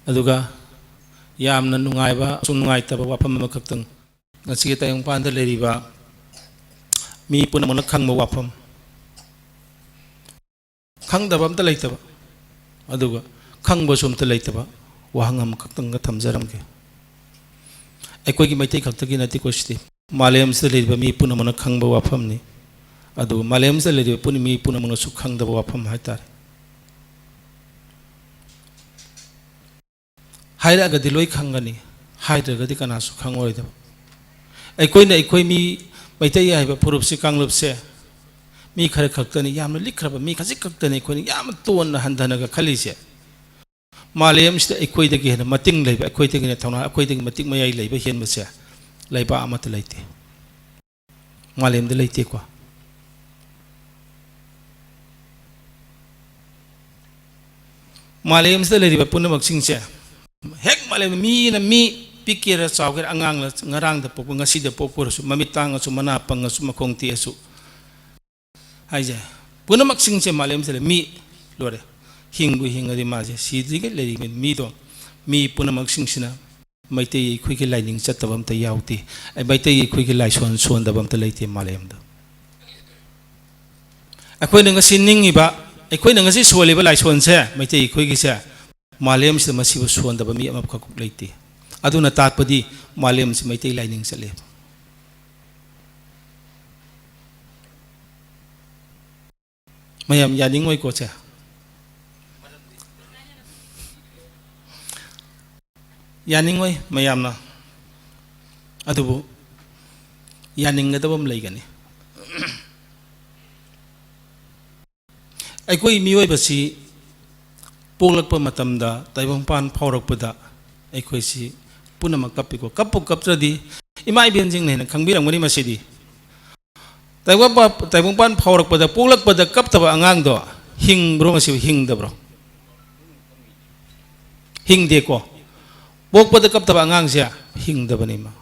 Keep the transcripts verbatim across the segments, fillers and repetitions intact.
ꯑꯗꯨꯒ ꯌꯥꯝꯅ ꯅꯨꯡꯉꯥꯏꯕ, ꯑꯃꯁꯨꯡ ꯅꯨꯡꯉꯥꯏꯇꯕ ꯋꯥꯐꯝ ꯑꯃꯈꯛꯇꯪ, ꯉꯁꯤꯒꯤ ꯇꯥꯏꯕꯪꯄꯥꯟꯗ ꯂꯩꯔꯤꯕ ꯃꯤ ꯄꯨꯝꯅꯃꯛꯅ ꯈꯪꯕ ꯋꯥꯐꯝ, ꯈꯪꯗꯕ ꯑꯝꯇ ꯂꯩꯇꯕ, ꯑꯗꯨꯒ ꯈꯪꯕꯁꯨ ꯑꯝꯇ ꯂꯩꯇꯕ ꯋꯥꯍꯪ ꯑꯃꯈꯛꯇꯪꯒ ꯊꯝꯖꯔꯝꯒꯦ꯫ ꯑꯩꯈꯣꯏꯒꯤ ꯃꯩꯇꯩ ꯈꯛꯇꯒꯤ ꯅꯠꯇꯦꯀꯣ ꯁꯤꯗꯤ, ꯃꯥꯂꯦꯝꯁꯤꯗ ꯂꯩꯔꯤꯕ ꯃꯤ ꯄꯨꯝꯅꯃꯛꯅ ꯈꯪꯕ ꯋꯥꯐꯝꯅꯤ꯫ ꯑꯗꯨꯒ ꯃꯥꯂꯦꯝꯁꯤꯗ ꯂꯩꯔꯤꯕ ꯄꯨꯝ-, ꯃꯤ ꯄꯨꯝꯅꯃꯛꯅꯁꯨ ꯈꯪꯗꯕ ꯋꯥꯐꯝ ꯍꯥꯏꯇꯥꯔꯦ꯫ ꯍꯥꯏꯔꯛꯑꯒꯗꯤ ꯂꯣꯏ ꯈꯪꯒꯅꯤ, ꯍꯥꯏꯗ꯭ꯔꯒꯗꯤ ꯀꯅꯥꯁꯨ ꯈꯪꯉꯔꯣꯏꯗꯕ꯫ ꯑꯩꯈꯣꯏꯅ, ꯑꯩꯈꯣꯏ ꯃꯤ ꯃꯩꯇꯩ ꯍꯥꯏꯕ ꯐꯨꯔꯨꯞꯁꯦ, ꯀꯥꯡꯂꯨꯞꯁꯦ, ꯃꯤ ꯈꯔ ꯈꯛꯇꯅꯤ, ꯌꯥꯝꯅ ꯂꯤꯛꯈ꯭ꯔꯕ ꯃꯤ ꯈꯖꯤꯛ ꯈꯛꯇꯅꯤ ꯑꯩꯈꯣꯏꯅ ꯌꯥꯝꯅ ꯇꯣꯟꯅ ꯍꯟꯊꯅꯒ ꯈꯜꯂꯤꯁꯦ꯫ ꯃꯥꯂꯦꯝꯁꯤꯗ ꯑꯩꯈꯣꯏꯗꯒꯤ ꯍꯦꯟꯅ ꯃꯇꯤꯡ ꯂꯩꯕ, ꯑꯩꯈꯣꯏꯗꯒꯤ ꯍꯦꯟꯅ ꯊꯧꯅꯥ, ꯑꯩꯈꯣꯏꯗꯒꯤ ꯃꯇꯤꯛ ꯃꯌꯥꯏ ꯂꯩꯕ ꯍꯦꯟꯕꯁꯦ ꯂꯩꯕꯥꯛ ꯑꯃꯠꯇ ꯂꯩꯇꯦ꯫ ꯃꯥꯂꯦꯝꯗ ꯂꯩꯇꯦꯀꯣ꯫ ꯃꯥꯂꯦꯝꯁꯤꯗ ꯂꯩꯔꯤꯕ ꯄꯨꯝꯅꯃꯛꯁꯤꯡꯁꯦ, ꯍꯦꯛ ꯃꯥꯂꯦꯝꯗ ꯃꯤꯅ ꯃꯤ, ꯄꯤꯛꯀꯦꯔꯥ ꯆꯥꯎꯒꯦꯔꯥ, ꯑꯉꯥꯡꯅ ꯉꯔꯥꯡꯗ ꯄꯣꯛꯄ, ꯉꯁꯤꯗ ꯄꯣꯛꯄ ꯑꯣꯏꯔꯁꯨ, ꯃꯃꯤꯠ ꯇꯥꯡꯉꯁꯨ, ꯃꯅꯥ ꯄꯪꯉꯁꯨ, ꯃꯈꯣꯡ ꯇꯦꯛꯑꯁꯨ, ꯍꯥꯏꯁꯦ, ꯄꯨꯝꯅꯃꯛꯁꯤꯡꯁꯦ ꯃꯥꯂꯦꯝꯁꯤꯗ ꯃꯤ ꯂꯣꯏꯔꯦ꯫ ꯍꯤꯡꯕꯨ ꯍꯤꯡꯉꯗꯤ ꯃꯥꯁꯦ ꯁꯤꯗ꯭ꯔꯤꯉꯩ ꯂꯩꯔꯤꯕ ꯃꯤꯗꯣ, ꯃꯤ ꯄꯨꯝꯅꯃꯛꯁꯤꯡꯁꯤꯅ ꯃꯩꯇꯩ ꯑꯩꯈꯣꯏꯒꯤ ꯂꯥꯏꯅꯤꯡ ꯆꯠꯇꯕ ꯑꯝꯇ ꯌꯥꯎꯗꯦ꯫ ꯑꯩ ꯃꯩꯇꯩ ꯑꯩꯈꯣꯏꯒꯤ ꯂꯥꯏꯁꯣꯟ ꯁꯣꯟꯗꯕ ꯑꯝꯇ ꯂꯩꯇꯦ ꯃꯥꯂꯦꯝꯗ꯫ ꯑꯩꯈꯣꯏꯅ ꯉꯁꯤ ꯅꯤꯡꯉꯤꯕ, ꯑꯩꯈꯣꯏꯅ ꯉꯁꯤ ꯁꯣꯜꯂꯤꯕ ꯂꯥꯏꯁꯣꯟꯁꯦ, ꯃꯩꯇꯩ ꯑꯩꯈꯣꯏꯒꯤꯁꯦ, ꯃꯥꯂꯦꯝꯁꯤꯗ ꯃꯁꯤꯕꯨ ꯁꯣꯟꯗꯕ ꯃꯤ ꯑꯃꯈꯛ ꯂꯩꯇꯦ꯫ ꯑꯗꯨꯅ ꯇꯥꯛꯄꯗꯤ ꯃꯥꯂꯦꯝꯁꯤ ꯃꯩꯇꯩ ꯂꯥꯏꯅꯤꯡ ꯆꯠꯂꯦ꯫ ꯃꯌꯥꯝ ꯌꯥꯅꯤꯡꯉꯣꯏꯀꯣ ꯁꯦ? ꯌꯥꯅꯤꯡꯉꯣꯏ ꯃꯌꯥꯝꯅ, ꯑꯗꯨꯕꯨ ꯌꯥꯅꯤꯡꯒꯗꯕ ꯑꯃ ꯂꯩꯒꯅꯤ꯫ ꯑꯩꯈꯣꯏ ꯃꯤꯑꯣꯏꯕꯁꯤ ꯄꯣꯛꯂꯛꯄ ꯃꯇꯝꯗ, ꯇꯥꯏꯕꯪꯄꯥꯟ ꯐꯥꯎꯔꯛꯄꯗ ꯑꯩꯈꯣꯏꯁꯤ ꯄꯨꯝꯅꯃꯛ ꯀꯞꯄꯤꯀꯣ꯫ ꯀꯞꯄꯨ ꯀꯞꯇ꯭ꯔꯗꯤ, ꯏꯃꯥ ꯏꯕꯦꯟꯁꯤꯡꯅ ꯍꯦꯟꯅ ꯈꯪꯕꯤꯔꯝꯒꯅꯤ ꯃꯁꯤꯗꯤ꯫ ꯇꯥꯏꯕꯪꯄꯥꯟ, ꯇꯥꯏꯕꯪꯄꯥꯟ ꯐꯥꯎꯔꯛꯄꯗ, ꯄꯣꯛꯂꯛꯄꯗ ꯀꯞꯇꯕ ꯑꯉꯥꯡꯗꯣ ꯍꯤꯡꯕ꯭ꯔꯣ? ꯃꯁꯤꯕꯨ ꯍꯤꯡꯗꯕ꯭ꯔꯣ? ꯍꯤꯡꯗꯦꯀꯣ꯫ ꯄꯣꯛꯄꯗ ꯀꯞꯇꯕ ꯑꯉꯥꯡꯁꯦ ꯍꯤꯡꯗꯕꯅꯤ ꯃꯥ꯫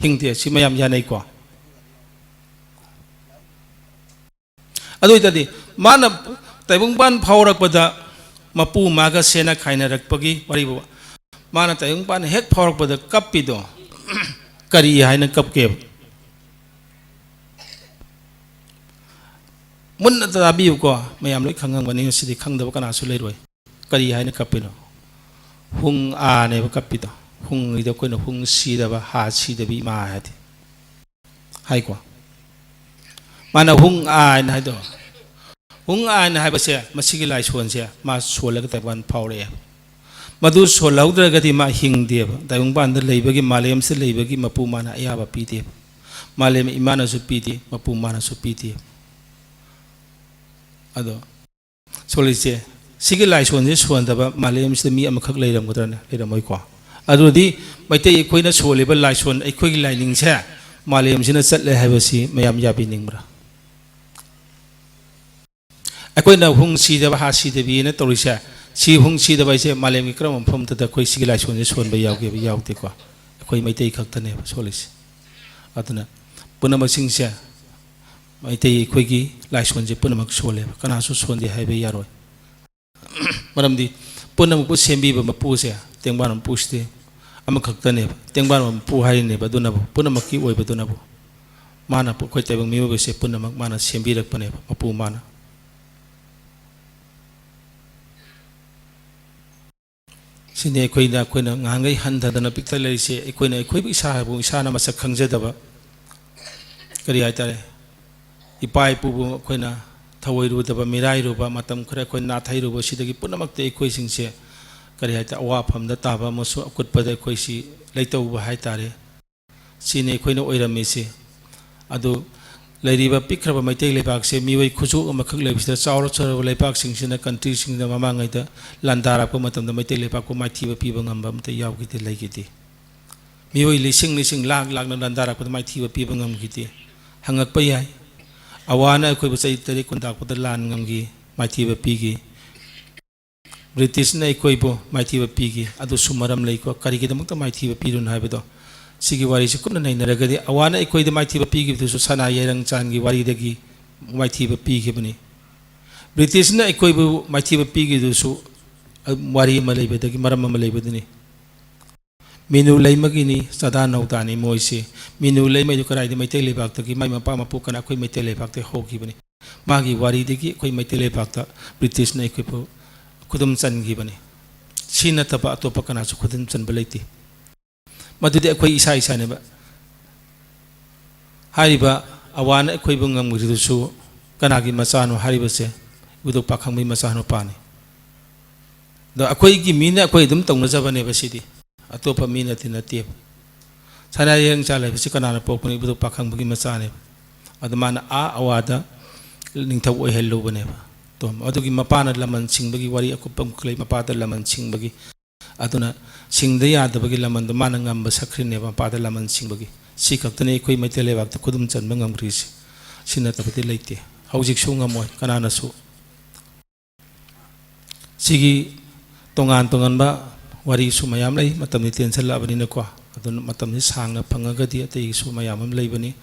ꯍꯤꯡꯗꯦ, ꯁꯤ ꯃꯌꯥꯝ ꯌꯥꯅꯩꯀꯣ꯫ ꯑꯗꯨ ꯑꯣꯏꯇꯥꯔꯗꯤ ꯃꯥꯅ ꯇꯥꯏꯕꯪꯄꯥꯟ ꯐꯥꯎꯔꯛꯄꯗ ꯃꯄꯨ ꯃꯥꯒ ꯁꯦꯅ ꯈꯥꯏꯅꯔꯛꯄꯒꯤ ꯋꯥꯔꯤꯕꯨ꯫ ꯃꯥꯅ ꯇꯥꯏꯕꯪꯄꯥꯟ ꯍꯦꯛ ꯐꯥꯎꯔꯛꯄꯗ ꯀꯞꯄꯤꯗꯣ ꯀꯔꯤ ꯍꯥꯏꯅ ꯀꯞꯀꯦꯕ? ꯃꯨꯟꯅ ꯇꯥꯕꯤꯌꯨꯀꯣ, ꯃꯌꯥꯝ ꯂꯣꯏ ꯈꯪꯉꯝꯒꯅꯤ, ꯃꯁꯤꯗꯤ ꯈꯪꯗꯕ ꯀꯅꯥꯁꯨ ꯂꯩꯔꯣꯏ꯫ ꯀꯔꯤ ꯍꯥꯏꯅ ꯀꯞꯄꯤꯅꯣ? ꯍꯨꯡ ꯑꯥꯅꯦꯕ ꯀꯞꯄꯤꯗꯣ꯫ ꯍꯨꯡꯒꯤꯗꯣ ꯑꯩꯈꯣꯏꯅ ꯍꯨꯡ ꯁꯤꯗꯕ, ꯍꯥ ꯁꯤꯗꯕꯤ ꯏꯃꯥ ꯍꯥꯏꯗꯤ꯫ ꯍꯥꯏꯀꯣ꯫ ꯃꯥꯅ ꯍꯨꯡ ꯑꯥ ꯍꯥꯏꯅ ꯍꯥꯏꯗꯣ꯫ ꯍꯨꯡ ꯑꯥ ꯍꯥꯏꯅ ꯍꯥꯏꯕꯁꯦ ꯃꯁꯤꯒꯤ ꯂꯥꯏꯁꯣꯟꯁꯦ ꯃꯥ ꯁꯣꯜꯂꯒ ꯇꯥꯏꯕꯪꯄꯥꯟ ꯐꯥꯎꯔꯛꯑꯦ꯫ ꯃꯗꯨ ꯁꯣꯜꯍꯧꯗ꯭ꯔꯒꯗꯤ ꯃꯥ ꯍꯤꯡꯗꯦꯕ꯫ ꯇꯥꯏꯕꯪꯄꯥꯟꯗ ꯂꯩꯕꯒꯤ, ꯃꯥꯂꯦꯝꯁꯤꯗ ꯂꯩꯕꯒꯤ ꯃꯄꯨ ꯃꯥꯅ ꯑꯌꯥꯕ ꯄꯤꯗꯦꯕ꯫ ꯃꯥꯂꯦꯝ ꯏꯃꯥꯅꯁꯨ ꯄꯤꯗꯦ, ꯃꯄꯨ ꯃꯥꯅꯁꯨ ꯄꯤꯗꯦ꯫ ꯑꯗꯣ ꯁꯣꯜꯂꯤꯁꯦ, ꯁꯤꯒꯤ ꯂꯥꯏꯁꯣꯟꯁꯦ ꯁꯣꯟꯗꯕ ꯃꯥꯂꯦꯝꯁꯤꯗ ꯃꯤ ꯑꯃꯈꯛ ꯂꯩꯔꯝꯒꯗ꯭ꯔꯅꯦ? ꯂꯩꯔꯝꯃꯣꯏꯀꯣ꯫ ꯑꯗꯨꯗꯤ ꯃꯩꯇꯩ ꯑꯩꯈꯣꯏꯅ ꯁꯣꯜꯂꯤꯕ ꯂꯥꯏꯁꯣꯟ, ꯑꯩꯈꯣꯏꯒꯤ ꯂꯥꯏꯅꯤꯡꯁꯦ ꯃꯥꯂꯦꯝꯁꯤꯅ ꯆꯠꯂꯦ ꯍꯥꯏꯕꯁꯤ ꯃꯌꯥꯝ ꯌꯥꯕꯤꯅꯤꯡꯕ꯭ꯔꯥ? ꯑꯩꯈꯣꯏꯅ ꯍꯨꯡ ꯁꯤꯗꯕ ꯍꯥ ꯁꯤꯗꯕꯤꯅ ꯇꯧꯔꯤꯁꯦ, ꯁꯤ ꯍꯨꯡ ꯁꯤꯗꯕ ꯍꯥꯏꯁꯦ ꯃꯥꯂꯦꯝꯒꯤ ꯀꯔꯝꯕ ꯃꯐꯝꯗꯨꯗ ꯑꯩꯈꯣꯏ ꯁꯤꯒꯤ ꯂꯥꯏꯁꯣꯟꯁꯦ ꯁꯣꯟꯕ ꯌꯥꯎꯒꯦꯕ? ꯌꯥꯎꯗꯦꯀꯣ꯫ ꯑꯩꯈꯣꯏ ꯃꯩꯇꯩ ꯈꯛꯇꯅꯦꯕ ꯁꯣꯜꯂꯤꯁꯦ꯫ ꯑꯗꯨꯅ ꯄꯨꯝꯅꯃꯛꯁꯤꯡꯁꯦ ꯃꯩꯇꯩ ꯑꯩꯈꯣꯏꯒꯤ ꯂꯥꯏꯁꯣꯟꯁꯦ ꯄꯨꯝꯅꯃꯛ ꯁꯣꯜꯂꯦꯕ, ꯀꯅꯥꯁꯨ ꯁꯣꯟꯗꯦ ꯍꯥꯏꯕ ꯌꯥꯔꯣꯏ꯫ ꯃꯔꯝꯗꯤ ꯄꯨꯝꯅꯃꯛꯄꯨ ꯁꯦꯝꯕꯤꯕ ꯃꯄꯨꯁꯦ ꯇꯦꯡꯕꯥꯟ ꯃꯄꯨꯁꯤꯗꯤ ꯑꯃꯈꯛꯇꯅꯦꯕ, ꯇꯦꯡꯕꯥꯟ ꯃꯄꯨ ꯍꯥꯏꯔꯤꯅꯦꯕ꯫ ꯑꯗꯨꯅꯕꯨ, ꯄꯨꯝꯅꯃꯛꯀꯤ ꯑꯣꯏꯕꯗꯨꯅꯕꯨ ꯃꯥꯅ ꯑꯩꯈꯣꯏ ꯇꯥꯏꯕꯪ ꯃꯤꯑꯣꯏꯕꯁꯦ ꯄꯨꯝꯅꯃꯛ ꯃꯥꯅ ꯁꯦꯝꯕꯤꯔꯛꯄꯅꯦꯕ, ꯃꯄꯨ ꯃꯥꯅ꯫ ꯁꯤꯅꯤ ꯑꯩꯈꯣꯏꯅ, ꯑꯩꯈꯣꯏꯅ ꯉꯍꯥꯟꯈꯩ ꯍꯟꯊꯗꯅ ꯄꯤꯛꯊ ꯂꯩꯔꯤꯁꯦ꯫ ꯑꯩꯈꯣꯏꯅ ꯑꯩꯈꯣꯏꯕꯨ ꯏꯁꯥꯕꯨ ꯏꯁꯥꯅ ꯃꯁꯛ ꯈꯪꯖꯗꯕ, ꯀꯔꯤ ꯍꯥꯏꯇꯥꯔꯦ, ꯏꯄꯥ ꯏꯄꯨꯕꯨ ꯑꯩꯈꯣꯏꯅ ꯊꯧꯑꯣꯏꯔꯨꯗꯕ, ꯃꯤꯔꯥꯏꯔꯨꯕ, ꯃꯇꯝ ꯈꯔ ꯑꯩꯈꯣꯏ ꯅꯥꯊꯩꯔꯨꯕ, ꯁꯤꯗꯒꯤ ꯄꯨꯝꯅꯃꯛꯇ ꯑꯩꯈꯣꯏꯁꯤꯡꯁꯦ, ꯀꯔꯤ ꯍꯥꯏꯇꯥꯔꯦ, ꯑꯋꯥꯐꯝꯗ ꯇꯥꯕ ꯑꯃꯁꯨꯡ ꯑꯀꯨꯠꯄꯗ ꯑꯩꯈꯣꯏꯁꯤ ꯂꯩꯇꯧꯕ ꯍꯥꯏꯇꯥꯔꯦ꯫ ꯁꯤꯅꯤ ꯑꯩꯈꯣꯏꯅ ꯑꯣꯏꯔꯝꯃꯤꯁꯤ꯫ ꯑꯗꯨ ꯂꯩꯔꯤꯕ ꯄꯤꯛꯈ꯭ꯔꯕ ꯃꯩꯇꯩ ꯂꯩꯕꯥꯛꯁꯦ ꯃꯤꯑꯣꯏ ꯈꯨꯆꯨ ꯑꯃꯈꯛ ꯂꯩꯕꯁꯤꯗ, ꯆꯥꯎꯔ ꯆꯥꯎꯔꯕ ꯂꯩꯕꯥꯛꯁꯤꯡꯁꯤꯅ, ꯀꯟꯇ꯭ꯔꯤꯁꯤꯡꯗ ꯃꯃꯥꯡꯉꯩꯗ ꯂꯥꯟꯗꯥꯔꯛꯄ ꯃꯇꯝꯗ ꯃꯩꯇꯩ ꯂꯩꯕꯥꯛꯄꯨ ꯃꯥꯏꯊꯤꯕ ꯄꯤꯕ ꯉꯝꯕ ꯑꯝꯇ ꯌꯥꯎꯈꯤꯗꯦ, ꯂꯩꯈꯤꯗꯦ꯫ ꯃꯤꯑꯣꯏ ꯂꯤꯁꯤꯡ ꯂꯤꯁꯤꯡ, ꯂꯥꯛ ꯂꯥꯛꯅ ꯂꯥꯟꯗꯥꯔꯛꯄꯗ ꯃꯥꯏꯊꯤꯕ ꯄꯤꯕ ꯉꯝꯈꯤꯗꯦ꯫ ꯍꯪꯉꯛꯄ ꯌꯥꯏ, ꯑꯋꯥꯅ ꯑꯩꯈꯣꯏꯕꯨ ꯆꯍꯤ ꯇꯔꯦꯠ ꯀꯨꯟ ꯇꯥꯛꯄꯗ ꯂꯥꯟ ꯉꯝꯈꯤ, ꯃꯥꯏꯊꯤꯕ ꯄꯤꯈꯤ꯫ ꯕ꯭ꯔꯤꯇꯤꯁꯅ ꯑꯩꯈꯣꯏꯕꯨ ꯃꯥꯏꯊꯤꯕ ꯄꯤꯈꯤ, ꯑꯗꯨꯁꯨ ꯃꯔꯝ ꯂꯩꯀꯣ꯫ ꯀꯔꯤꯒꯤꯗꯃꯛꯇ ꯃꯥꯏꯊꯤꯕ ꯄꯤꯔꯤꯅꯣ ꯍꯥꯏꯕꯗꯣ, ꯁꯤꯒꯤ ꯋꯥꯔꯤꯁꯤ ꯀꯨꯞꯅ ꯅꯩꯅꯔꯒꯗꯤ, ꯑꯋꯥꯅ ꯑꯩꯈꯣꯏꯗ ꯃꯥꯏꯊꯤꯕ ꯄꯤꯈꯤꯕꯗꯨꯁꯨ ꯁꯅꯥ ꯌꯥꯏꯔꯪ ꯆꯥꯟꯒꯤ ꯋꯥꯔꯤꯗꯒꯤ ꯃꯥꯏꯊꯤꯕ ꯄꯤꯈꯤꯕꯅꯤ꯫ ꯕ꯭ꯔꯤꯇꯤꯁꯅ ꯑꯩꯈꯣꯏꯕꯨ ꯃꯥꯏꯊꯤꯕ ꯄꯤꯈꯤꯕꯗꯨꯁꯨ ꯋꯥꯔꯤ ꯑꯃ ꯂꯩꯕꯗꯒꯤ, ꯃꯔꯝ ꯑꯃ ꯂꯩꯕꯗꯨꯅꯤ꯫ ꯃꯤꯅꯨ ꯂꯩꯃꯒꯤꯅꯤ, ꯆꯥꯗꯥ ꯅꯧꯗꯥꯅꯤ ꯃꯣꯏꯁꯤ꯫ ꯃꯤꯅꯨ ꯂꯩꯃꯩꯗꯨ ꯀꯗꯥꯏꯗ? ꯃꯩꯇꯩ ꯂꯩꯕꯥꯛꯇꯒꯤ, ꯃꯥꯏ ꯃꯄꯥ ꯃꯄꯨ ꯀꯅꯥ? ꯑꯩꯈꯣꯏ ꯃꯩꯇꯩ ꯂꯩꯕꯥꯛꯇꯒꯤ ꯍꯧꯈꯤꯕꯅꯤ꯫ ꯃꯥꯒꯤ ꯋꯥꯔꯤꯗꯒꯤ ꯑꯩꯈꯣꯏ ꯃꯩꯇꯩ ꯂꯩꯕꯥꯛꯇ ꯕ꯭ꯔꯤꯇꯤꯁꯅ ꯑꯩꯈꯣꯏꯕꯨ ꯈꯨꯗꯨꯝ ꯆꯟꯈꯤꯕꯅꯤ꯫ ꯁꯤ ꯅꯠꯇꯕ ꯑꯇꯣꯞꯄ ꯀꯅꯥꯁꯨ ꯈꯨꯗꯨꯝ ꯆꯟꯕ ꯂꯩꯇꯦ꯫ ꯃꯗꯨꯗꯤ ꯑꯩꯈꯣꯏ ꯏꯁꯥ ꯏꯁꯥꯅꯦꯕ꯫ ꯍꯥꯏꯔꯤꯕ ꯑꯋꯥꯅ ꯑꯩꯈꯣꯏꯕꯨ ꯉꯝꯈ꯭ꯔꯤꯗꯨꯁꯨ ꯀꯅꯥꯒꯤ ꯃꯆꯥꯅꯣ ꯍꯥꯏꯔꯤꯕꯁꯦ? ꯏꯕꯨꯙꯧ ꯄꯥꯈꯪꯕꯒꯤ ꯃꯆꯥꯅꯨꯄꯥꯅꯤ꯫ ꯑꯗꯣ ꯑꯩꯈꯣꯏꯒꯤ ꯃꯤꯅ ꯑꯩꯈꯣꯏ ꯑꯗꯨꯝ ꯇꯧꯅꯖꯕꯅꯦꯕ ꯁꯤꯗꯤ, ꯑꯇꯣꯞꯄ ꯃꯤꯅꯗꯤ ꯅꯠꯇꯦꯕ꯫ ꯁꯅꯥ ꯌꯥꯏꯔꯦꯡ ꯆꯥꯜ ꯍꯥꯏꯕꯁꯤ ꯀꯅꯥꯅ ꯄꯣꯛꯄꯅꯣ? ꯏꯕꯨꯙꯧ ꯄꯥꯈꯪꯕꯒꯤ ꯃꯆꯥꯅꯦꯕ꯫ ꯑꯗꯨ ꯃꯥꯅ ꯑꯥ ꯑꯋꯥꯗ ꯅꯤꯡꯊꯧ ꯑꯣꯏꯍꯜꯂꯨꯕꯅꯦꯕ꯫ ꯇꯣꯝ, ꯑꯗꯨꯒꯤ ꯃꯄꯥꯅ ꯂꯃꯟ ꯁꯤꯡꯕꯒꯤ ꯋꯥꯔꯤ ꯑꯀꯨꯞꯄ ꯑꯃꯈꯛ ꯂꯩ, ꯃꯄꯥꯗ ꯂꯃꯟ ꯁꯤꯡꯕꯒꯤ꯫ ꯑꯗꯨꯅ ꯁꯤꯡꯗ ꯌꯥꯗꯕꯒꯤ ꯂꯃꯟꯗꯣ ꯃꯥꯅ ꯉꯝꯕ ꯁꯛꯈ꯭ꯔꯤꯅꯦꯕ, ꯃꯄꯥꯗ ꯂꯃꯟ ꯁꯤꯡꯕꯒꯤ꯫ ꯁꯤ ꯈꯛꯇꯅꯤ ꯑꯩꯈꯣꯏ ꯃꯩꯇꯩ ꯂꯩꯕꯥꯛꯇ ꯈꯨꯗꯨꯝ ꯆꯟꯕ ꯉꯝꯈ꯭ꯔꯤꯁꯤ꯫ ꯁꯤ ꯅꯠꯇꯕꯗꯤ ꯂꯩꯇꯦ, ꯍꯧꯖꯤꯛꯁꯨ ꯉꯝꯃꯣꯏ ꯀꯅꯥꯅꯁꯨ꯫ ꯁꯤꯒꯤ ꯇꯣꯉꯥꯟ ꯇꯣꯉꯥꯟꯕ ꯋꯥꯔꯤꯁꯨ ꯃꯌꯥꯝ ꯂꯩ, ꯃꯇꯝꯗꯤ ꯇꯦꯟꯁꯤꯜꯂꯛꯑꯕꯅꯤꯅꯀꯣ꯫ ꯑꯗꯨꯅ ꯃꯇꯝꯁꯤ ꯁꯥꯡꯅ ꯐꯪꯉꯒꯗꯤ ꯑꯇꯩꯁꯨ ꯃꯌꯥꯝ ꯑꯃ ꯂꯩꯕꯅꯤ꯫